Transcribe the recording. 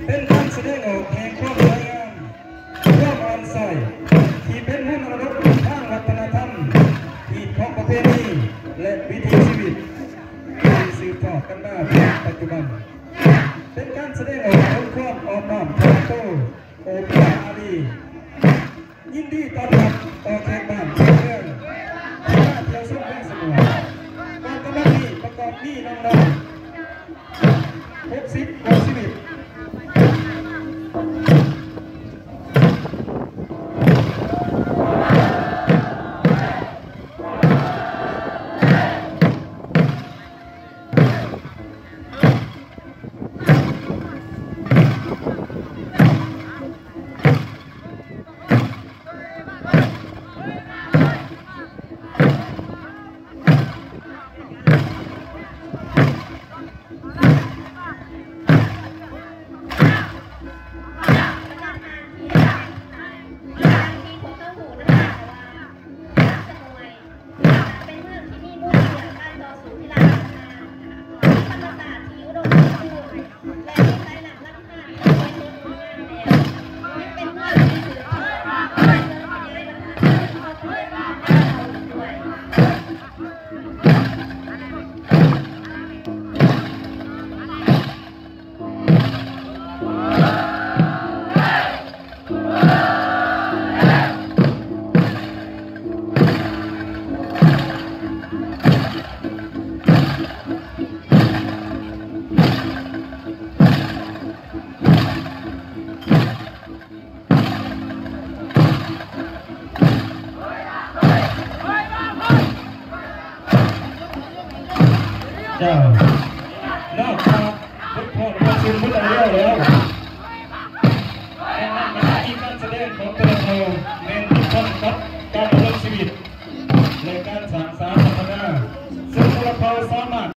ເປັນການສະແດງອອກແຫ່ງຄວາມສວຍງາມ, ຄວາມອ່ອນຊ້ອຍ ທີ່ເປັນມູນມໍລະດົກທາງວັດທະນະທຳ, ຮີດຂອງປະເພນີ ແລະ ວິຖີຊີວິດ ທີ່ສືບທອດກັນມາເຖິງປັດຈຸບັນ. ເປັນການສະແດງອອກເຖິງຄວາມອ່ອນນ້ອມຖ່ອມໂຕ ໂອປາອາຣີ. ຍິນດີຕ້ອນຮັບຕໍ່ແຂກບ້ານແຂກເມືອງທີ່ມາທ່ຽວຊົມເມືອງສະໝວນ. ກອງກຳລັງນີ້ປະກອບມີນ້ອງໆ ຫົກສິບກວ່າຊີວິດ. ເປັນເມືອງທີ່ມີມູນເຊື້ອການຕໍ່ສູ້ທີ່ຫຼາກຫຼາຍ, ມີທຳມະຊາດທີ່ອຸດົມສົມບູນ ແລະ ມີສາຍນ້ຳລຳທານທີ່ສວຍສົດງົດງາມແລ້ວ ຍັງເປັນເມືອງທີ່ສືບທອດການເລີນຂະຫຍາຍວັດທະນະທຳ ເຂົ້າປະເທດລາວອີກດ້ວຍ. ເຈົ້າ ນອກຈາກບົດຟ້ອນຂອງເຊິ່ງພຸດອາແລ້ວແລ້ວ ດັ່ງນັ້ນ ການສະແດງຂອງແຕ່ລະເຜົ່າແມ່ນຕິດພັນກັບການດຳລົງຊີວິດ ແລະ ການສ້າງສານພັດທະນາ, ເຊິ່ງແຕ່ລະເຜົ່າສາມາດ